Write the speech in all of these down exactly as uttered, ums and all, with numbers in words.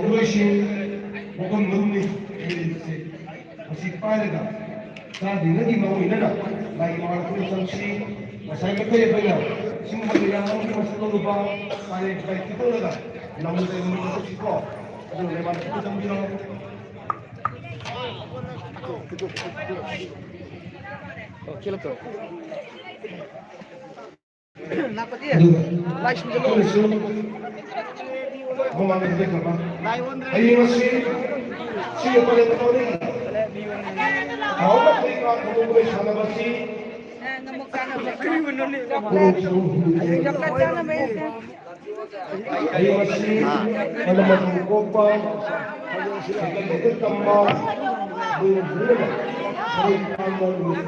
ꯂꯣꯏꯁꯤꯡ ꯋꯥꯈꯜ ꯃꯔꯨꯝꯅꯤ ꯍꯥꯏꯔꯤꯕꯁꯦ꯫ ꯃꯁꯤ ꯄꯥꯏꯔꯒ ꯆꯥꯗ꯭ꯔꯤꯉꯩꯒꯤ ꯃꯥꯡꯑꯣꯏꯅꯅ ꯂꯥꯏꯒꯤ ꯃꯃꯥꯡꯗ ꯄꯨꯟꯅ ꯆꯪꯁꯤ꯫ ꯉꯁꯥꯏ ꯃꯈꯩ ꯑꯩꯈꯣꯏꯅ ꯁꯤꯒꯨꯝꯕ ꯀꯌꯥ ꯑꯃꯒꯤ ꯃꯁꯛ ꯂꯧꯔꯨꯕ ꯄꯥꯔꯦꯡ ꯄꯥꯏ ꯄꯤꯊꯣꯛꯂꯒ ꯂꯝꯗ ꯂꯩꯕ ꯃꯤ ꯆꯠꯁꯤꯀꯣ꯫ ꯑꯗꯨꯒ ꯂꯩꯕꯥꯛ ꯈꯤꯇꯪ ꯆꯪꯕꯤꯔꯣ꯫ ꯑꯗꯨꯒ ꯑꯩꯈꯣꯏꯅꯁꯨ ꯃꯃꯥꯡꯗ ꯆꯠꯈ꯭ꯔꯕ ꯍꯌꯦꯡ ꯑꯁꯤ ꯁꯤꯒꯤ ꯄꯔꯦꯡ ꯇꯧꯔꯤ꯫ ꯍꯥꯎꯅ ꯐꯨꯔꯤꯠ ꯉꯥꯛ ꯈꯨꯗꯣꯡꯕꯒꯤ ꯁꯥꯟꯅꯕꯁꯤ ꯍꯌꯦꯡ ꯑꯁꯤ ꯃꯅꯝ ꯃꯊꯨꯝ ꯀꯣꯛꯄ, ꯁꯥꯏꯀꯜ ꯊꯧꯕ ꯇꯝꯕ, ꯂꯨꯅ ꯂꯨꯅ ꯊꯕꯛ ꯄꯥꯡꯕ ꯅꯨꯃꯤꯠ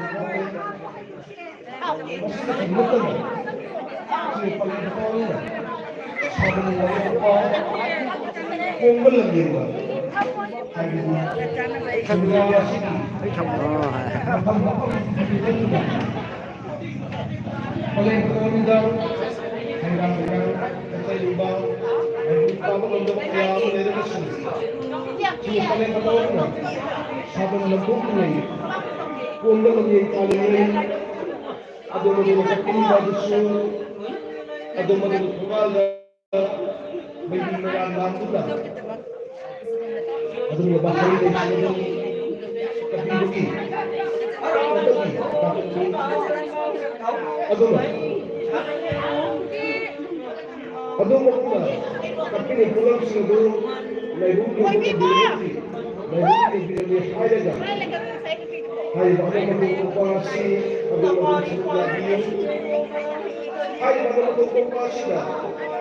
ꯃꯁꯤꯗ ꯅꯠꯇꯅ ꯁꯤ ꯄꯜꯂꯤꯕ ꯄꯥꯎꯅ ꯁꯥꯗꯅ ꯂꯩꯔꯛꯄ ꯀꯣꯡꯕ ꯂꯝꯖꯦꯟꯗ ꯍꯥꯏꯕꯗꯤ ꯁꯦꯃꯤꯅꯥꯔ ꯑꯁꯤꯒꯤ ꯃꯐꯝ ꯃꯐꯝ ꯈꯨꯗꯤꯡꯃꯛꯇ ꯄꯂꯦꯝ ꯄꯣꯛꯂꯝꯗ ꯍꯩꯔꯥꯡ ꯂꯩꯔꯥꯡ ꯆꯠꯆꯔꯤꯕ ꯃꯅꯤꯄꯨꯔ ꯇꯥꯕ ꯉꯝꯗꯕ ꯀꯌꯥ ꯑꯃ ꯂꯩꯔꯒꯁꯨ ꯁꯤ ꯄꯂꯦꯝ ꯄꯣꯛꯂꯝꯅ ꯁꯥꯗꯅ ꯂꯝꯄꯣꯛꯇꯨꯅ ꯀꯣꯡꯕ ꯂꯝꯖꯦꯟ ꯇꯥꯜꯂꯤꯉꯩ ꯑꯗꯣꯝ ꯑꯗꯣꯝ ꯆꯠꯄꯤꯔꯤꯕ ꯑꯗꯨꯁꯨ ꯑꯗꯣꯝ ꯑꯗꯣꯝ ꯊꯣꯡꯒꯥꯜꯗ ꯃꯩꯕꯤ ꯃꯩꯔꯥ ꯂꯥꯝꯗꯨꯅ ꯑꯗꯨꯒꯨꯝꯂꯕ ꯍꯩ ꯂꯩꯁꯤꯡ ꯑꯗꯨ ꯀꯠꯄꯤꯕꯒꯤ ꯑꯗꯨꯒꯤ ꯑꯗꯨꯅ ꯑꯗꯨꯃꯛꯅ ꯀꯠꯄꯤꯔꯤꯕ ꯄꯣꯠꯂꯝꯁꯤꯡ ꯑꯗꯨ ꯂꯥꯏꯕꯨꯡ ꯌꯧꯕ ꯀꯟꯕꯤꯔꯝꯃꯤ, ꯂꯥꯏꯕꯨꯡ ꯌꯧꯕꯤꯔꯝꯃꯤ ꯍꯥꯏꯔꯒ ꯍꯥꯏꯔꯤꯕ ꯑꯃ ꯃꯇꯧ ꯊꯣꯛꯄ ꯑꯁꯤ ꯑꯗꯣꯝ ꯑꯗꯣꯝ ꯁꯔꯨꯛ ꯌꯥꯕꯤꯌꯨ꯫ ꯍꯥꯏꯔꯤꯕ ꯑꯃ ꯃꯇꯧ ꯊꯣꯛꯄ ꯑꯁꯤꯗ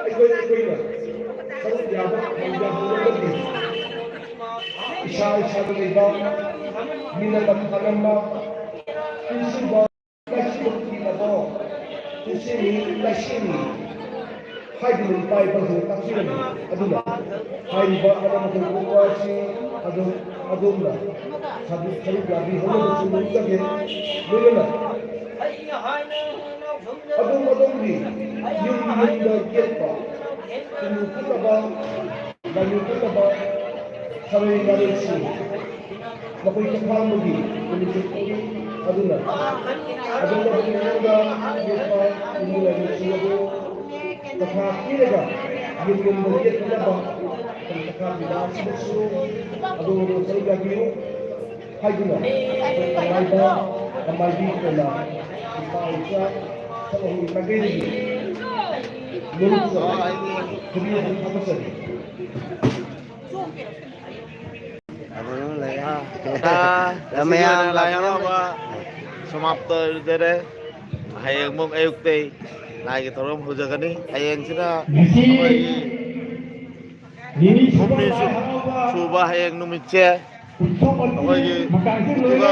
ꯑꯩꯈꯣꯏ ꯑꯩꯈꯣꯏꯅ ꯁꯔꯨꯛ ꯌꯥꯕ ꯌꯥꯍꯧꯔꯒꯗꯤ ꯏꯁꯥ ꯏꯁꯥꯗ ꯂꯩꯕ ꯃꯤꯅ ꯇꯝ ꯇꯝꯂꯝꯕ ꯄꯨꯟꯁꯤꯕ ꯂꯥꯏꯁꯤꯕ ꯊꯤꯕꯗꯣ ꯄꯨꯟꯁꯤꯅꯤ ꯂꯥꯏꯁꯤꯅꯤ ꯍꯥꯏꯗꯨꯅ ꯏꯄꯥ ꯏꯄꯥꯁꯤꯡꯅ ꯇꯥꯛꯄꯤꯔꯝꯃꯤ꯫ ꯑꯗꯨꯅ ꯍꯥꯏꯔꯤꯕ ꯑꯅꯝꯕ ꯊꯣꯛꯄ ꯑꯁꯤ ꯑꯗꯨꯝ ꯑꯗꯣꯝꯅ ꯁꯔꯨꯛ ꯁꯔꯨꯛ ꯌꯥꯕꯤꯍꯧꯅꯕꯁꯨ ꯅꯤꯡꯖꯒꯦ꯫ ꯂꯣꯏꯅꯅ ꯑꯗꯣꯝ ꯑꯗꯣꯝꯒꯤ ꯌꯨꯝ ꯌꯨꯝꯗ ꯌꯦꯠꯄ ꯆꯨꯝꯅ ꯐꯠꯇꯕ ꯂꯥꯏꯅꯤꯡ ꯀꯠꯅꯕ ꯁꯥꯔꯩ ꯅꯥꯔꯩꯁꯤꯡ ꯃꯈꯣꯏ ꯈꯪꯍꯥꯟꯕꯒꯤ ꯅꯨꯃꯤꯠꯁꯨ ꯊꯣꯛꯏ꯫ ꯑꯗꯨꯅ ꯑꯗꯣꯝꯅ ꯍꯧꯖꯤꯛ ꯃꯅꯨꯡꯗ ꯌꯦꯛꯄ ꯏꯃꯨꯡ ꯂꯥꯏꯅꯤꯡꯁꯤꯡ ꯑꯗꯨ ꯇꯈꯥ ꯄꯤꯔꯒ ꯌꯦꯟꯒꯨꯝꯕ ꯌꯦꯠꯅꯅꯕ ꯇꯈꯥ ꯄꯤꯕ ꯑꯁꯤꯗꯁꯨ ꯑꯗꯣꯝꯅ ꯁꯔꯨꯛ ꯌꯥꯕꯤꯌꯨ ꯍꯥꯏꯗꯨꯅ ꯑꯩꯈꯣꯏ ꯀꯃꯥꯏꯕ ꯀꯃꯥꯏꯕꯤ ꯀꯣꯟꯅ ꯏꯄꯥ ꯏꯆꯥ ꯁꯛ ꯑꯍꯨꯝꯒꯤ ꯃꯥꯏꯀꯩꯗꯒꯤ ꯅꯣꯡ ꯆꯨꯔꯛꯄ ꯈꯨꯗꯤꯡ ꯑꯗꯨꯝ ꯊꯥꯒꯠꯆꯔꯤ꯫ ꯑꯗꯨꯝ ꯂꯩ꯫ ꯑꯥ, ꯉꯁꯤꯒꯤ ꯃꯌꯥꯝ ꯑꯣꯏꯅ ꯂꯥꯏ ꯂꯥꯛꯄꯤꯌꯨ꯫ ꯍꯔꯥꯎꯕ ꯁꯃꯥꯞꯇ ꯑꯣꯏꯖꯔꯦ꯫ ꯍꯌꯦꯡꯃꯨꯛ ꯑꯌꯨꯛꯇꯩ ꯂꯥꯏꯒꯤ ꯊꯧꯔꯝ ꯍꯧꯖꯒꯅꯤ꯫ ꯍꯌꯦꯡꯁꯤꯅ ꯉꯁꯤ ꯑꯩꯈꯣꯏꯒꯤ ꯅꯤꯅꯤ ꯁꯨꯕ ꯍꯨꯝꯅꯤ ꯂꯥꯏ ꯁꯨ-, ꯍꯔꯥꯎꯕ ꯁꯨꯕ ꯍꯌꯦꯡ ꯅꯨꯃꯤꯠꯁꯦ ꯎꯠꯁꯕ ꯑꯁꯤ ꯑꯩꯈꯣꯏꯒꯤ ꯃꯇꯥꯡꯁꯤ ꯂꯣꯏꯔꯦ꯫ ꯄꯨꯊꯤꯕ,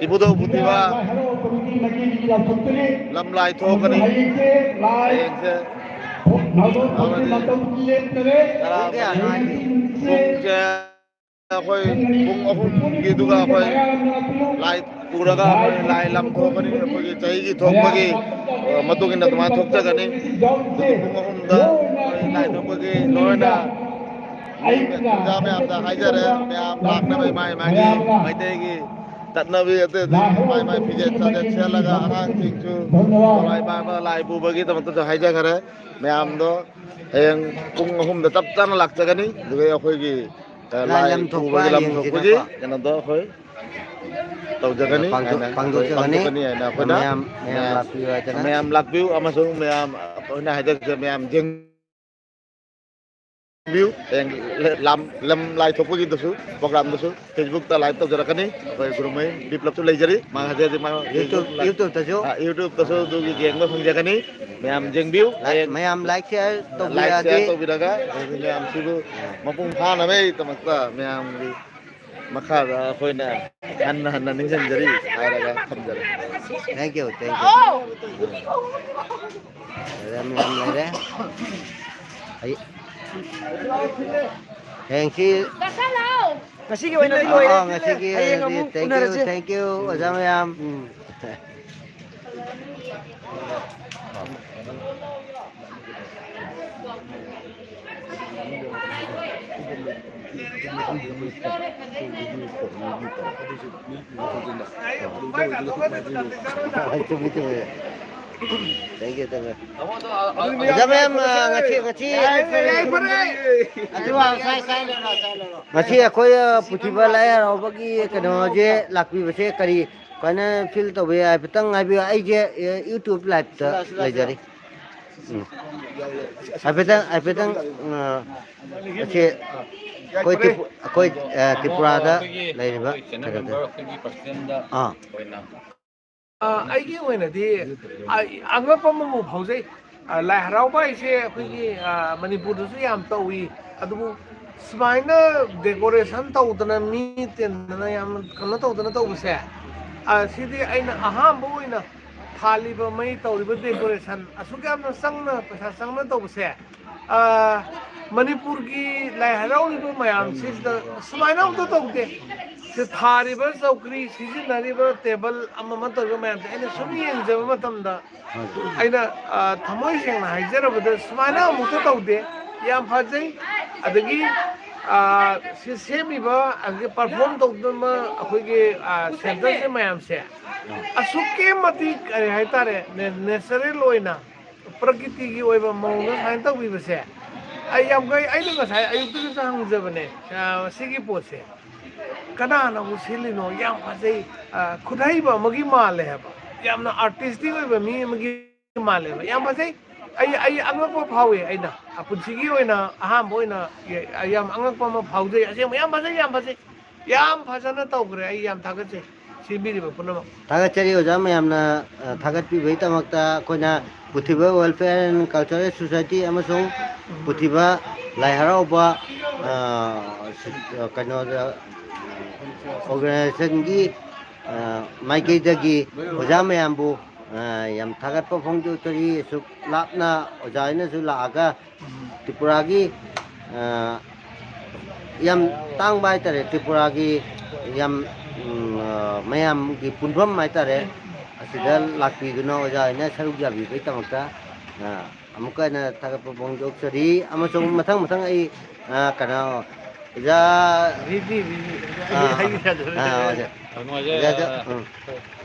ꯏꯕꯨꯙꯧ ꯁꯤꯗ ꯄꯨꯊꯤꯕ ꯂꯥꯏ ꯍꯔꯥꯎ ꯀꯃꯤꯇꯤ ꯃꯥꯏꯀꯩꯗꯒꯤ ꯂꯥꯎꯊꯣꯛꯆꯔꯤ꯫ ꯂꯝ ꯂꯥꯏ ꯑꯃꯗꯤ ꯊꯣꯛꯀꯅꯤ꯫ ꯍꯌꯦꯡꯁꯦ ꯂꯥꯏ ꯍꯌꯦꯡꯁꯦ ꯅꯥꯎꯗꯣ ꯐꯝꯗꯦ ꯑꯃꯗꯤ ꯅꯥꯇꯝ ꯂꯦꯞꯇꯔꯦ꯫ ꯇꯔꯥ ꯍꯌꯦꯡ ꯃꯔꯤ꯫ ꯑꯁꯤ ꯅꯨꯃꯤꯠꯁꯦ ꯄꯨꯡꯁꯦ ꯑꯩꯈꯣꯏ ꯄꯨꯡ ꯑꯅꯤ ꯄꯨꯡ ꯑꯍꯨꯝꯒꯤꯗꯨꯒ ꯑꯩꯈꯣꯏ ꯂꯥꯏ ꯄꯨꯔꯒ ꯑꯩꯈꯣꯏ ꯂꯥꯏ ꯂꯝ ꯊꯣꯛꯀꯅꯤ꯫ ꯑꯩꯈꯣꯏꯒꯤ ꯆꯍꯤꯒꯤ ꯊꯣꯛꯄꯒꯤ, ꯑ, ꯃꯇꯨꯡ ꯏꯟꯅ ꯑꯗꯨꯃꯥꯏꯅ ꯊꯣꯛꯆꯒꯅꯤ꯫ ꯑꯗꯨꯒ ꯄꯨꯡ ꯑꯍꯨꯝꯗ ꯑꯩꯈꯣꯏ ꯂꯥꯏ ꯊꯣꯛꯄꯒꯤ ꯂꯣꯏꯅ ꯃꯤ ꯈꯨꯟꯖꯥ ꯃꯌꯥꯝꯗ ꯍꯥꯏꯖꯔꯦ, ꯃꯌꯥꯝ ꯂꯥꯛꯅꯕ ꯏꯃꯥ ꯏꯃꯥꯒꯤ ꯃꯩꯇꯩꯒꯤ ꯆꯠꯅꯕꯤ ꯑꯇꯩ ꯑꯇꯩ ꯃꯥꯏ ꯃꯥꯏ ꯐꯤꯖꯦꯠ ꯆꯥꯖꯦꯠ ꯁꯦꯠꯂꯒ ꯑꯉꯥꯡꯁꯤꯡꯁꯨ ꯂꯥꯏ ꯄꯥꯕ ꯂꯥꯏ ꯄꯨꯕꯒꯤꯗꯃꯛꯇꯁꯨ ꯍꯥꯏꯖꯈꯔꯦ꯫ ꯃꯌꯥꯝꯗꯣ ꯍꯌꯦꯡ ꯄꯨꯡ ꯑꯍꯨꯝꯗ ꯆꯞ ꯆꯥꯅ ꯂꯥꯛꯆꯒꯅꯤ꯫ ꯑꯗꯨꯒ ꯑꯩꯈꯣꯏꯒꯤ, ꯑ, ꯂꯥꯏ ꯂꯥꯏ ꯂꯝ ꯊꯣꯛꯄ ꯄꯨꯕꯒꯤ ꯂꯝ ꯊꯣꯛꯄꯒꯤ ꯌꯦꯡꯁꯤꯅꯀꯣ꯫ ꯀꯩꯅꯣꯗꯣ ꯑꯩꯈꯣꯏ ꯇꯧꯖꯒꯅꯤ ꯄꯥꯡꯊꯣꯛ-, ꯍꯥꯏꯅ ꯑꯩꯈꯣꯏ ꯄꯥꯡꯊꯣꯛꯆꯒꯅꯤ꯫ ꯄꯥꯡꯊꯣꯛꯀꯅꯤ ꯍꯥꯏꯅ ꯑꯩꯈꯣꯏꯅ ꯃꯌꯥꯝ, ꯃꯌꯥꯝ ꯃꯌꯥꯝ, ꯂꯥꯛꯄꯤꯌꯨ ꯍꯥꯏꯗꯅ꯫ ꯃꯌꯥꯝ ꯂꯥꯛꯄꯤꯌꯨ ꯑꯃꯁꯨꯡ ꯃꯌꯥꯝ ꯑꯩꯈꯣꯏꯅ ꯍꯥꯏꯖꯔꯤꯁꯦ ꯃꯌꯥꯝ ꯌꯦꯡ-, ꯕꯤꯌꯨ꯫ ꯍꯌꯦꯡ ꯂꯝ, ꯂꯝ ꯂꯥꯏ ꯊꯣꯛꯄꯒꯤꯗꯨꯁꯨ, programꯗꯨꯁꯨ Facebookꯇ live ꯇꯧꯖꯔꯛꯀꯅꯤ꯫ ꯑꯩꯈꯣꯏ ꯒꯨꯔꯨꯃꯌꯨꯝ ꯕꯤꯄ꯭ꯂꯕꯁꯨ ꯂꯩꯖꯔꯤ꯫ ꯃꯥ ꯍꯧꯖꯤꯛ ꯍꯧꯖꯤꯛ ꯃꯥ YouTube, Facebook live, YouTubeꯇꯁꯨ꯫ ꯑ, YouTubeꯇꯁꯨ ꯑꯗꯨꯒꯤ ꯌꯦꯡꯕ ꯐꯪꯖꯒꯅꯤ꯫ ꯃꯌꯥꯝ ꯌꯦꯡꯕꯤꯌꯨ꯫ Like, ꯍꯌꯦꯡ ꯃꯌꯥꯝ like, share like, ꯇꯧꯕꯤꯔꯒ꯫ Share ꯇꯧꯕꯤꯔꯒ ꯑꯗꯨꯗꯤ ꯃꯌꯥꯝꯁꯤꯕꯨ ꯃꯄꯨꯡ ꯐꯥꯅꯕꯒꯤꯗꯃꯛꯇ ꯃꯌꯥꯝꯒꯤ ꯃꯈꯥꯗ ꯑꯩꯈꯣꯏꯅ ꯍꯟꯅ ꯍꯟꯅ ꯅꯤꯡꯁꯤꯡꯖꯔꯤ ꯍꯥꯏꯔꯒ ꯊꯝꯖꯔꯦ꯫ Thank you, thank you꯫ ꯂꯩꯔꯦ, ꯃꯌꯥꯝ ꯂꯩꯔꯦ꯫ ꯑꯩ, ꯍꯌꯦꯡꯁꯤ ꯉꯁꯤꯒꯤ ꯑꯣꯏꯅꯗꯤ ꯑꯥ, ꯂꯣꯏꯔꯦ꯫ ꯑꯥ, ꯉꯁꯤꯒꯤ ꯍꯌꯦꯡ ꯑꯣꯏꯅꯗꯤ ꯑꯃꯨꯛ thank you, ꯎꯅꯔꯁꯦ꯫ Thank you, ꯑꯣꯖꯥ ꯃꯌꯥꯝ꯫ ꯎꯝ꯫ ꯍꯣꯏ, ꯆꯨꯝꯃꯤ, ꯆꯨꯝꯃꯤ꯫ Thank you, thank you꯫ ꯑꯣꯖꯥ ꯃꯌꯥꯝ, ꯑ, ꯉꯁꯤ, ꯉꯁꯤ, ꯑꯗꯨ, ꯑ, ꯁꯥꯏ, ꯁꯥꯏ ꯂꯩꯔꯣ, ꯁꯥꯏ ꯂꯩꯔꯣ꯫ ꯉꯁꯤ ꯑꯩꯈꯣꯏ, ꯑ, ꯄꯨꯊꯤꯕ ꯂꯥꯏ ꯍꯔꯥꯎꯕꯒꯤ ꯀꯩꯅꯣꯁꯦ ꯂꯥꯛꯄꯤꯕꯁꯦ ꯀꯔꯤ ꯀꯃꯥꯏꯅ feel ꯇꯧꯕꯤ? ꯍꯥꯏꯐꯦꯠꯇꯪ ꯍꯥꯏꯕꯤꯌꯨ꯫ ꯑꯩꯁꯦ, ꯑ, YouTube live ꯇ ꯂꯩꯖꯔꯤ꯫ ꯎꯝ꯫ ꯍꯥꯏꯐꯦꯠꯇꯪ, ꯍꯥꯏꯐꯦꯠꯇꯪ, ꯑ, ꯑꯁꯤ ꯑꯩꯈꯣꯏ ꯇ꯭ꯔꯤꯄꯨ-, ꯑꯩꯈꯣꯏ, ꯑ, ꯇ꯭ꯔꯤꯄꯨꯔꯥꯗ ꯂꯩꯔꯤꯕ ꯀꯩꯅꯣꯗ꯫ ꯑꯥ꯫ ꯑ, ꯑꯩꯒꯤ ꯑꯣꯏꯅꯗꯤ, ꯑ, ꯑꯉꯛꯄ ꯑꯃꯕꯨ ꯐꯥꯎꯖꯩ꯫ ꯑ, ꯂꯥꯏ ꯍꯔꯥꯎꯕ ꯍꯥꯏꯁꯦ ꯑꯩꯈꯣꯏꯒꯤ, ꯑ, ꯃꯅꯤꯄꯨꯔꯗꯁꯨ ꯌꯥꯝ ꯇꯧꯏ꯫ ꯑꯗꯨꯕꯨ ꯁꯨꯃꯥꯏꯅ decoration ꯇꯧꯗꯅ, ꯃꯤ ꯇꯤꯟꯗꯅ, ꯌꯥꯝ ꯀꯩꯅꯣ ꯇꯧꯗꯅ ꯇꯧꯕꯁꯦ, ꯑ, ꯁꯤꯗꯤ ꯑꯩꯅ ꯑꯍꯥꯟꯕ ꯑꯣꯏꯅ ꯊꯥꯜꯂꯤꯕ ꯃꯩ, ꯇꯧꯔꯤꯕ decoration, ꯑꯁꯨꯛ ꯌꯥꯝꯅ ꯆꯪꯅ, ꯄꯩꯁꯥ ꯆꯪꯅ ꯇꯧꯕꯁꯦ, ꯑ, ꯃꯅꯤꯄꯨꯔꯒꯤ ꯂꯥꯏ ꯍꯔꯥꯎꯔꯤꯕ ꯃꯌꯥꯝꯁꯤꯗ ꯁꯨꯃꯥꯏꯅ ꯑꯝꯇ ꯇꯧꯗꯦ꯫ ꯁꯤ ꯊꯥꯔꯤꯕ ꯆꯧꯀ꯭ꯔꯤ, ꯁꯤꯖꯤꯟꯅꯔꯤꯕ table, ꯑꯃ ꯑꯃ ꯇꯧꯔꯤꯕ ꯃꯌꯥꯝꯁꯦ ꯑꯩꯅ ꯁꯨꯝ ꯌꯦꯡꯖꯕ ꯃꯇꯝꯗ, ꯑꯩꯅ, ꯑ, ꯊꯃꯣꯏ ꯁꯦꯡꯅ ꯍꯥꯏꯖꯔꯕꯗ, ꯁꯨꯃꯥꯏꯅ ꯑꯃꯨꯛꯇ ꯇꯧꯗꯦ꯫ ꯌꯥꯝ ꯐꯖꯩ꯫ ꯑꯗꯒꯤ, ꯑ, ꯁꯤ ꯁꯦꯝꯃꯤꯕ, ꯑꯗꯒꯤ perform ꯇꯧꯗꯨꯅ ꯑꯩꯈꯣꯏꯒꯤ, ꯑ, centre ꯁꯦ ꯃꯌꯥꯝꯁꯦ, ꯑꯁꯨꯛꯀꯤ ꯃꯇꯤꯛ, ꯀꯔꯤ ꯍꯥꯏꯇꯥꯔꯦ, ꯅꯦ-, natural ꯑꯣꯏꯅ, ꯄ꯭ꯔꯀꯤꯇꯤꯒꯤ ꯑꯣꯏꯕ ꯃꯑꯣꯡꯗ ꯁꯨꯃꯥꯏꯅ ꯇꯧꯕꯤꯕꯁꯦ, ꯑꯩ ꯌꯥꯝ ꯀꯩ-, ꯑꯩꯅ ꯉꯁꯥꯏ ꯑꯌꯨꯛꯇꯒꯤꯁꯨ ꯍꯪꯖꯕꯅꯦ, ꯑ, ꯁꯤꯒꯤ ꯄꯣꯠꯁꯦ ꯀꯅꯥꯅꯕꯨ ꯁꯤꯜꯂꯤꯅꯣ? ꯌꯥꯝ ꯐꯖꯩ, ꯑ, ꯈꯨꯠꯍꯩꯕ ꯑꯃꯒꯤ ꯃꯥꯜꯂꯦ ꯍꯥꯏꯕ, ꯌꯥꯝꯅ artistic ꯑꯣꯏꯕ ꯃꯤ ꯑꯃꯒꯤ ꯃꯥꯜꯂꯦꯕ꯫ ꯌꯥꯝ ꯐꯖꯩ꯫ ꯑꯩ, ꯑꯩ ꯑꯉꯛꯄ ꯐꯥꯎꯏ꯫ ꯑꯩꯅ, ꯑ, ꯄꯨꯟꯁꯤꯒꯤ ꯑꯣꯏꯅ ꯑꯍꯥꯟꯕ ꯑꯣꯏꯅ ꯌꯥꯝ ꯑꯉꯛꯄ ꯑꯃ ꯐꯥꯎꯖꯩ꯫ ꯑꯁꯦꯡꯕ ꯌꯥꯝ ꯐꯖꯩ, ꯌꯥꯝ ꯐꯖꯩ꯫ ꯌꯥꯝ ꯐꯖꯅ ꯇꯧꯈ꯭ꯔꯦ꯫ ꯑꯩ ꯌꯥꯝ ꯊꯥꯒꯠꯆꯩ꯫ ꯁꯤꯟꯕꯤꯔꯤꯕ ꯄꯨꯝꯅꯃꯛ꯫ ꯊꯥꯒꯠꯆꯔꯤ ꯑꯣꯖꯥ ꯃꯌꯥꯝꯅ, ꯑ, ꯊꯥꯒꯠꯄꯤꯕꯒꯤꯗꯃꯛꯇ꯫ ꯑꯩꯈꯣꯏꯅ ꯄꯨꯊꯤꯕ Welfare and Cultural Society ꯑꯃꯁꯨꯡ ꯄꯨꯊꯤꯕ ꯂꯥꯏ ꯍꯔꯥꯎꯕ, ꯑ, ꯁꯤ-, ꯑ, ꯀꯩꯅꯣꯗ, organization ꯒꯤ, ꯑ, ꯃꯥꯏꯀꯩꯗꯒꯤ ꯑꯣꯖꯥ ꯃꯌꯥꯝꯕꯨ, ꯑ, ꯌꯥꯝ ꯊꯥꯒꯠꯄ ꯐꯣꯡꯗꯣꯛꯆꯔꯤ꯫ ꯑꯁꯨꯛ ꯂꯥꯞꯅ ꯑꯣꯖꯥ ꯍꯣꯏꯅꯁꯨ ꯂꯥꯛꯑꯒ ꯇ꯭ꯔꯤꯄꯨꯔꯥꯒꯤ, ꯑ, ꯌꯥꯝ ꯇꯥꯡꯕ ꯍꯥꯏꯇꯥꯔꯦ, ꯇ꯭ꯔꯤꯄꯨꯔꯥꯒꯤ ꯌꯥꯝ, ꯎꯝ, ꯑ, ꯃꯌꯥꯝꯒꯤ ꯄꯨꯟꯐꯝ ꯍꯥꯏꯇꯥꯔꯦ, ꯑꯁꯤꯗ ꯂꯥꯛꯄꯤꯗꯨꯅ ꯑꯣꯖꯥ ꯍꯣꯏꯅ ꯁꯔꯨꯛ ꯌꯥꯕꯤꯕꯒꯤꯗꯃꯛꯇ, ꯑ, ꯑꯃꯨꯛꯀ ꯍꯟꯅ ꯊꯥꯒꯠꯄ ꯐꯣꯡꯗꯣꯛꯆꯔꯤ꯫ ꯑꯃꯁꯨꯡ ꯃꯊꯪ ꯃꯊꯪ ꯑꯩ ꯑ, ꯀꯩꯅꯣ, ꯑꯣꯖꯥ, ꯔꯤꯗꯤ, ꯔꯤꯗꯤ꯫ ꯑꯥ, ꯑꯩ ꯌꯥꯗꯕ ꯑꯥ, ꯂꯩꯇꯦ꯫ ꯑꯣꯖꯥ꯫ ꯌꯥꯝ ꯅꯨꯡꯉꯥꯏꯖꯩ, ꯑꯣꯖꯥ, ꯑ, ꯎꯝ꯫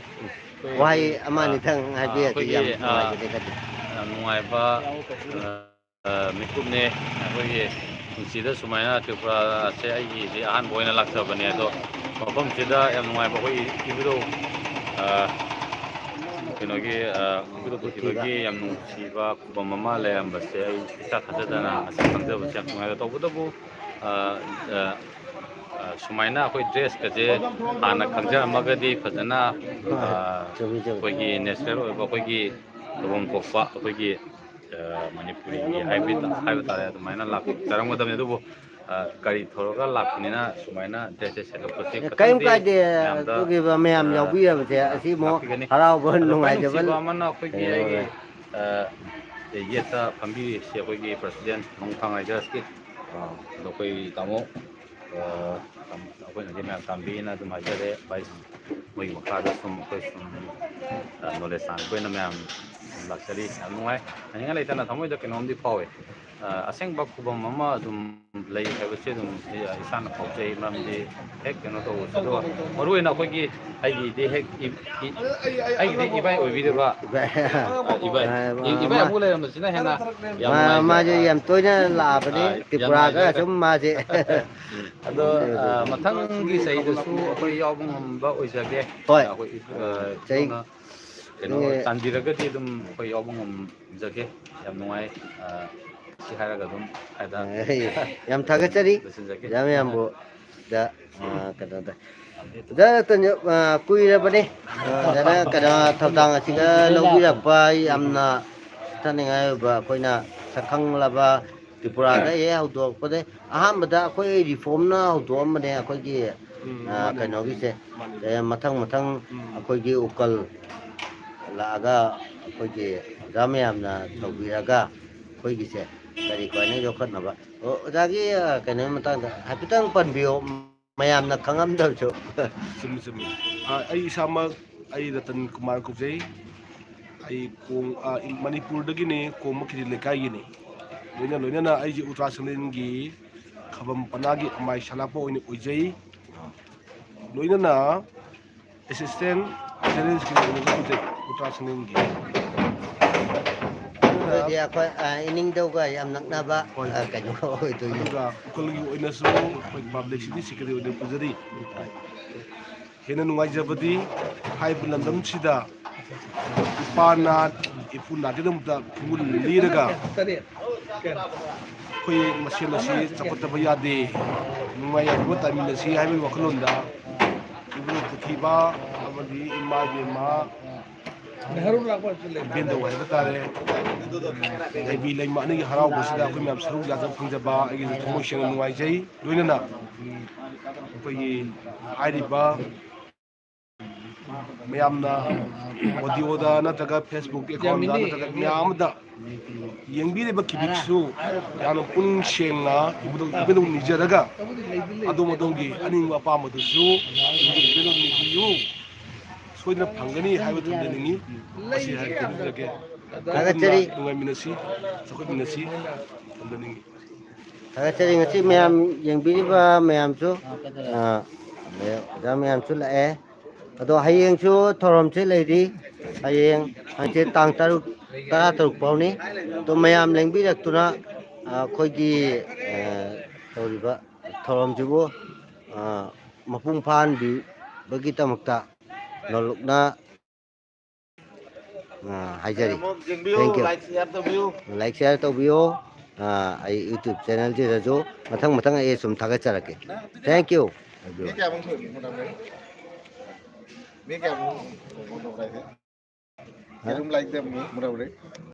ꯑꯩꯈꯣꯏ, ꯋꯥꯍꯩ ꯑꯃ ꯑ, ꯑꯅꯤꯇꯪ ꯑ, ꯍꯥꯏꯕꯤꯔꯗꯤ ꯑꯩꯈꯣꯏꯒꯤ, ꯌꯥꯝ ꯑ, ꯅꯨꯡꯉꯥꯏꯖꯒꯅꯤ꯫ ꯌꯥꯝ ꯅꯨꯡꯉꯥꯏꯕ, ꯑ, ꯑ, ꯃꯤꯀꯨꯞꯅꯦ꯫ ꯑꯩꯈꯣꯏꯒꯤ ꯄꯨꯟꯁꯤꯗ ꯁꯨꯃꯥꯏꯅ ꯇ꯭ꯔꯤꯄꯨꯔꯥꯁꯦ ꯑꯩꯒꯤꯗꯤ ꯑꯍꯥꯟꯕ ꯑꯣꯏꯅ ꯂꯥꯛꯆꯕꯅꯦ꯫ ꯑꯗꯣ ꯃꯐꯝꯁꯤꯗ ꯌꯥꯝ ꯅꯨꯡꯉꯥꯏꯕ ꯑꯩꯈꯣꯏ ꯏꯕꯨꯙꯧ, ꯑ, ꯀꯩꯅꯣꯒꯤ, ꯑ, ꯏꯕꯨꯙꯧ ꯄꯨꯊꯤꯕꯒꯤ ꯌꯥꯝ ꯅꯨꯡꯁꯤꯕ ꯈꯨꯕꯝ ꯑꯃ ꯂꯩꯔꯝꯕꯁꯦ ꯑꯩ ꯏꯊꯥ ꯊꯥꯖꯗꯅ ꯉꯁꯤ ꯈꯪꯖꯕꯁꯦ ꯌꯥꯝ ꯅꯨꯡꯉꯥꯏꯔꯦ꯫ ꯇꯧꯕꯇꯕꯨ, ꯑ, ꯑ, ꯑ, ꯁꯨꯃꯥꯏꯅ ꯑꯩꯈꯣꯏ ꯗ꯭ꯔꯦꯁꯀꯁꯦ ꯍꯥꯟꯅ ꯈꯪꯖꯔꯝꯃꯒꯗꯤ ꯐꯖꯅ, ꯑ, ꯍꯣꯏ, ꯆꯨꯝꯃꯤ, ꯆꯨꯝꯃꯤ꯫ ꯑꯩꯈꯣꯏꯒꯤ ꯅꯦꯆꯔꯦꯜ ꯑꯣꯏꯕ ꯑꯩꯈꯣꯏꯒꯤ ꯇꯧꯐꯝ ꯊꯣꯛꯄ ꯑꯩꯈꯣꯏꯒꯤ, ꯑ, ꯃꯅꯤꯄꯨꯔꯤꯒꯤ ꯍꯥꯏꯕ ꯍꯥꯏꯕ ꯇꯥꯔꯦ, ꯑꯗꯨꯃꯥꯏꯅ ꯂꯥꯛꯆꯔꯝꯒꯗꯕꯅꯤ꯫ ꯑꯗꯨꯕꯨ, ꯑ, ꯒꯥꯔꯤ ꯊꯧꯔꯒ ꯂꯥꯛꯄꯅꯤꯅ ꯁꯨꯃꯥꯏꯅ ꯗ꯭ꯔꯦꯁꯁꯦ ꯁꯦꯠꯂꯛꯄꯁꯦ ꯀꯔꯤꯝ ꯈꯤꯇꯪꯗꯤ ꯀꯥꯏꯗꯦ꯫ ꯃꯌꯥꯝꯗ, ꯑꯗꯨꯒꯤ ꯃꯌꯥꯝ ꯑ, ꯌꯥꯎꯕꯤꯔꯕꯁꯦ ꯑ, ꯑꯁꯤ ꯑꯃꯨꯛ ꯂꯥꯛꯄꯤꯒꯅꯤ꯫ ꯍꯔꯥꯎꯕ ꯑꯗꯣ ꯈ꯭ꯋꯥꯏ ꯅꯨꯡꯉꯥꯏꯖꯕ ꯅꯨꯡꯁꯤꯕ ꯑꯃꯅ ꯑꯩꯈꯣꯏꯒꯤ ꯀꯩꯅꯣ ꯑꯩꯒꯤ, ꯑꯣꯏꯔꯦ꯫ ꯑ, ꯌꯦꯠꯇ ꯐꯝꯕꯤꯔꯤꯁꯤ ꯑꯩꯈꯣꯏꯒꯤ ꯄ꯭ꯔꯁꯤꯗꯦꯟ ꯅꯣꯡꯊꯥꯡ ꯔꯥꯏꯗꯔꯁꯀꯤ꯫ ꯑꯥ꯫ ꯑꯗꯣ ꯑꯩꯈꯣꯏ ꯇꯥꯃꯣ, ꯑ, ꯑꯩꯈꯣꯏꯅꯗꯤ ꯃꯌꯥꯝ ꯇꯥꯟꯕꯤꯅ ꯑꯗꯨꯝ ꯍꯥꯏꯖꯔꯦ꯫ ꯚꯥꯏꯁ ꯃꯣꯏꯒꯤ ꯃꯈꯥꯗ ꯁꯨꯝ ꯑꯩꯈꯣꯏ ꯁꯨꯝ, ꯑ, ꯅꯣꯂꯦꯖ ꯇꯥꯟꯕ ꯑꯣꯏꯅ ꯃꯌꯥꯝ ꯂꯥꯛꯆꯔꯤ꯫ ꯌꯥꯝ ꯅꯨꯡꯉꯥꯏ꯫ ꯍꯥꯏꯅꯤꯡꯉꯥꯏ ꯂꯩꯇꯅ ꯊꯃꯣꯏꯗ ꯀꯩꯅꯣꯝꯗꯤ ꯐꯥꯎꯋꯦ꯫ ꯑ, ꯑꯁꯦꯡꯕ ꯈꯨꯕꯝ ꯑꯃ ꯑꯗꯨꯝ ꯂꯩ ꯍꯥꯏꯕꯁꯤ ꯑꯗꯨꯝ ꯑꯩ ꯏꯁꯥꯅ ꯐꯥꯎꯖꯩ꯫ ꯃꯔꯝꯗꯤ ꯍꯦꯛ ꯀꯩꯅꯣ ꯇꯧꯕꯁꯨ, ꯑꯗꯨꯒ ꯃꯔꯨꯑꯣꯏꯅ ꯑꯩꯈꯣꯏꯒꯤ ꯑꯩꯒꯤꯗꯤ ꯍꯦꯛ ꯏ-, ꯏ-, ꯑꯩꯒꯤꯗꯤ ꯏꯕꯥꯏ ꯑꯣꯏꯕꯤꯗꯧꯕ, ꯏꯕꯥꯏ꯫ ꯑ, ꯏꯕꯥꯏ꯫ ꯑ, ꯏ-, ꯏꯕꯥꯏ ꯃꯥ-, ꯑꯃꯨꯛ ꯂꯩꯔꯝꯕꯁꯤꯅ ꯍꯦꯟꯅ ꯌꯥꯝ ꯃꯥ-, ꯅꯨꯡꯉꯥꯏꯖꯩ꯫ ꯃꯥꯁꯦ ꯑ, ꯌꯥꯝ ꯇꯣꯏꯅ ꯂꯥꯛꯑꯕꯅꯤ꯫ ꯑ, ꯌꯥꯝ ꯇ꯭ꯔꯤꯄꯨꯔꯥꯒ ꯅꯨꯡꯉꯥꯏꯖꯔꯦ꯫ ꯁꯨꯝ ꯃꯥꯁꯦ ꯑꯗꯣ, ꯑ, ꯃꯊꯪꯒꯤ ꯆꯍꯤꯗꯁꯨ ꯑꯩꯈꯣꯏ ꯌꯥꯎꯕ ꯉꯝꯕ ꯑꯣꯏꯖꯒꯦ꯫ ꯍꯣꯏ꯫ ꯑꯩꯈꯣꯏ, ꯑ, ꯆꯍꯤ ꯏꯕꯨꯡꯅ ꯀꯩꯅꯣ ꯏ-, ꯇꯥꯟꯕꯤꯔꯒꯗꯤ ꯑꯗꯨꯝ ꯑꯩꯈꯣꯏ ꯌꯥꯎꯕ ꯉꯝꯖꯒꯦ꯫ ꯌꯥꯝ ꯅꯨꯡꯉꯥꯏ꯫ ꯑ, ꯁꯤ ꯍꯥꯏꯔꯒ ꯑꯗꯨꯝ ꯍꯥꯏꯗ ꯌꯥꯝ ꯊꯥꯒꯠꯆꯔꯤ꯫ ꯂꯣꯏꯁꯤꯟꯖꯒꯦ꯫ ꯌꯥꯝ ꯌꯥꯝꯕꯨ ꯗ, ꯑ, ꯀꯩꯅꯣꯗ꯫ ꯑꯣꯖꯥ ꯔꯇꯟ, ꯑ, ꯀꯨꯏꯔꯕꯅꯦ꯫ ꯑ, ꯑꯣꯖꯥꯅ ꯀꯩꯅꯣ ꯊꯧꯗꯥꯡ ꯑꯁꯤꯒ ꯂꯧꯕꯤꯔꯛꯄ ꯌꯥꯝꯅ ꯁꯤꯡꯊꯥꯅꯤꯡꯉꯥꯏ ꯑꯣꯏꯕ, ꯑꯩꯈꯣꯏꯅ ꯁꯛꯈꯪꯂꯕ ꯇ꯭ꯔꯤꯄꯨꯔꯥꯗ ꯍꯦꯛ ꯍꯧꯗꯣꯔꯛꯄꯗ ꯑꯍꯥꯟꯕꯗ ꯑꯩꯈꯣꯏ ꯔꯤꯐꯣꯝꯅ ꯍꯧꯗꯣꯛꯑꯝꯕꯅꯦ ꯑꯩꯈꯣꯏꯒꯤ, ꯎꯝ, ꯑ, ꯃꯥꯅꯦ, ꯀꯩꯅꯣꯒꯤꯁꯦ꯫ ꯃꯥꯅꯦ꯫ ꯑ, ꯃꯊꯪ ꯃꯊꯪ ꯎꯝ꯫ ꯑꯩꯈꯣꯏꯒꯤ ꯎꯀꯜ ꯂꯥꯛꯑꯒ ꯑꯩꯈꯣꯏꯒꯤ ꯑꯣꯖꯥ ꯃꯌꯥꯝꯅ ꯎꯝ꯫ ꯇꯧꯕꯤꯔꯒ ꯑꯩꯈꯣꯏꯒꯤꯁꯦ ꯀꯔꯤ ꯀꯃꯥꯏꯅ ꯌꯣꯛꯈꯠꯅꯕ? ꯑꯣ, ꯑꯣꯖꯥꯒꯤ, ꯑ, ꯀꯩꯅꯣꯒꯤ ꯃꯇꯥꯡꯗ ꯍꯥꯏꯐꯦꯠꯇꯪ ꯄꯟꯕꯤꯌꯣ, ꯃꯌꯥꯝꯅ ꯈꯪꯉꯝꯗꯕꯁꯨ꯫ ꯆꯨꯝꯃꯤ, ꯆꯨꯝꯃꯤ꯫ ꯑ, ꯑꯩ ꯏꯁꯥꯃꯛ, ꯑꯩ ꯔꯇꯟ ꯀꯨꯃꯥꯔ ꯀꯧꯖꯩ꯫ ꯑꯩ ꯀꯣꯡ-, ꯑ, ꯃꯅꯤꯄꯨꯔꯗꯒꯤꯅꯤ, ꯀꯣꯡꯕ ꯈꯤꯗꯤ ꯂꯩꯀꯥꯏꯒꯤꯅꯤ꯫ ꯂꯣꯏꯅ ꯂꯣꯏꯅꯅ ꯑꯩꯁꯦ ꯎꯇ꯭ꯔꯥ ꯁꯪꯂꯦꯟꯒꯤ ꯊꯧꯕꯥꯜ ꯄꯅꯥꯒꯤ ꯑꯃꯥꯏ ꯁꯂꯥꯛꯄ ꯑꯣꯏꯅ ꯑꯣꯏꯖꯩ꯫ ꯂꯣꯏꯅꯅ assistant journalist ꯀꯤ ꯑꯣꯏꯅꯁꯨ ꯑꯣꯏꯖꯩ, ꯎꯇꯥ ꯁꯪꯒꯝꯒꯤ꯫ ꯑꯗꯨꯗꯤ ꯑꯩꯈꯣꯏ ꯑ, ꯏꯅꯤꯡꯗꯧꯒ ꯌꯥꯝ ꯅꯛꯅꯕ ꯍꯣꯏ꯫ ꯑ, ꯀꯩꯅꯣ ꯑꯣꯏꯗꯣꯏꯅꯤ꯫ ꯑꯗꯨꯒ ꯎꯈ꯭ꯔꯨꯜꯒꯤ ꯑꯣꯏꯅꯁꯨ ꯑꯩꯈꯣꯏ publicity secretary ꯑꯣꯏꯅ ꯄꯨꯖꯔꯤ꯫ ꯍꯦꯟꯅ ꯅꯨꯡꯉꯥꯏꯖꯕꯗꯤ ꯍꯥꯏꯔꯤꯕ ꯂꯝꯗꯝꯁꯤꯗ ꯏꯄꯥ ꯅꯥꯠ ꯏꯄꯨ ꯅꯥꯠꯀꯤꯗꯃꯛꯇ ꯈꯣꯡꯒꯨꯜ ꯂꯤꯔꯒ ꯑꯩꯈꯣꯏ ꯃꯁꯦꯜ ꯑꯁꯤ ꯆꯥꯎꯈꯠꯇꯕ ꯌꯥꯗꯦ, ꯅꯨꯡꯉꯥꯏ ꯌꯥꯏꯐꯕ ꯇꯥꯃꯤꯟꯅꯁꯤ ꯍꯥꯏꯕꯒꯤ ꯋꯥꯈꯜꯂꯣꯟꯗ ꯏꯕꯨꯡ ꯄꯨꯈ꯭ꯔꯤꯕ ꯑꯃꯗꯤ ꯏꯃꯥ ꯏꯕꯦꯝꯃ ꯏꯕꯦꯟꯗꯧ ꯍꯥꯏꯕ ꯇꯥꯔꯦ, ꯂꯩꯕꯤ ꯂꯩꯃ ꯑꯅꯤꯒꯤ ꯍꯔꯥꯎꯕꯁꯤꯗ ꯑꯩꯈꯣꯏ ꯃꯌꯥꯝ ꯁꯔꯨꯛ ꯌꯥꯖꯕ ꯐꯪꯖꯕ ꯑꯩꯒꯤꯁꯨ ꯊꯃꯣꯏ ꯁꯦꯡꯅ ꯅꯨꯡꯉꯥꯏꯖꯩ꯫ ꯂꯣꯏꯅꯅ ꯑꯩꯈꯣꯏꯒꯤ ꯍꯥꯏꯔꯤꯕ ꯃꯌꯥꯝꯅ ꯑꯣꯗꯤꯑꯣꯗ ꯅꯠꯇ꯭ꯔꯒ Facebook account ꯗ ꯅꯠꯇ꯭ꯔꯒ ꯃꯌꯥꯝ ꯑꯃꯗ ꯌꯦꯡꯕꯤꯔꯤꯕ ꯈꯤꯕꯤꯛꯁꯨ ꯌꯥꯝꯅ ꯄꯨꯛꯅꯤꯡ ꯁꯦꯡꯅ ꯏꯕꯨꯙꯧ ꯏꯕꯦꯟꯗꯧ ꯅꯤꯖꯔꯒ ꯑꯗꯣꯝ ꯑꯗꯣꯝꯒꯤ ꯑꯅꯤꯡꯕ ꯑꯄꯥꯝꯕꯗꯨꯁꯨ ꯏꯕꯨꯙꯧ ꯏꯕꯦꯟꯗꯧ ꯅꯤꯕꯤꯌꯨ꯫ ꯁꯣꯏꯗꯅ ꯐꯪꯒꯅꯤ ꯍꯥꯏꯕ ꯊꯝꯖꯅꯤꯡꯉꯤ꯫ ꯃꯁꯤ ꯍꯥꯏꯔꯒ ꯊꯝꯖꯔꯒꯦ꯫ ꯊꯥꯒꯠꯆꯔꯤ꯫ ꯅꯨꯡꯉꯥꯏꯃꯤꯟꯅꯁꯤ, ꯆꯥꯎꯈꯠꯃꯤꯟꯅꯁꯤ ꯊꯝꯖꯅꯤꯡꯉꯤ꯫ ꯊꯥꯒꯠꯆꯔꯤ꯫ ꯉꯁꯤ ꯃꯌꯥꯝ ꯌꯦꯡꯕꯤꯔꯤꯕ ꯃꯌꯥꯝꯁꯨ, ꯑ, ꯑꯣꯖꯥ ꯃꯌꯥꯝꯁꯨ ꯂꯥꯛꯑꯦ꯫ ꯑꯗꯣ ꯍꯌꯦꯡꯁꯨ ꯊꯧꯔꯝꯁꯦ ꯂꯩꯔꯤ꯫ ꯍꯌꯦꯡ ꯍꯪꯆꯤꯠ ꯇꯥꯡ ꯇꯔꯨꯛ, ꯇꯔꯥ ꯇꯔꯨꯛ ꯐꯥꯎꯅꯤ꯫ ꯑꯗꯣ ꯃꯌꯥꯝ ꯂꯦꯡꯕꯤꯔꯛꯇꯨꯅ, ꯑ, ꯑꯩꯈꯣꯏꯒꯤ, ꯑ, ꯇꯧꯔꯤꯕ ꯊꯧꯔꯝꯁꯤꯕꯨ, ꯑ, ꯃꯄꯨꯡ ꯐꯥꯍꯟꯕꯤꯕꯒꯤꯗꯃꯛꯇ ꯅꯣꯂꯨꯛꯅ, ꯑ, ꯍꯥꯏꯖꯔꯤ꯫ ꯌꯦꯡꯕꯤꯌꯨ, Thank you꯫ like, share ꯇꯧꯕꯤꯌꯨ꯫ Like, share ꯇꯧꯕꯤꯌꯨ꯫ ꯑ, ꯑꯩ YouTube channel ꯁꯤꯗꯁꯨ ꯃꯊꯪ ꯃꯊꯪ ꯑꯩ ꯁꯨꯝ ꯊꯥꯒꯠꯆꯔꯛꯀꯦ꯫ Thank you꯫ ꯃꯤ ꯀꯌꯥꯃꯨꯛ ꯁꯨꯔꯒꯦ ꯃꯣꯇꯥꯃꯣꯇꯤ? ꯃꯤ ꯀꯌꯥꯃꯨꯛ ꯃꯣꯇꯥꯃꯣꯇꯤ? ꯌꯦꯔꯨꯝ ꯂꯥꯏꯛꯇ ꯃꯤ ꯃꯣꯇꯥꯃꯣꯇꯤ?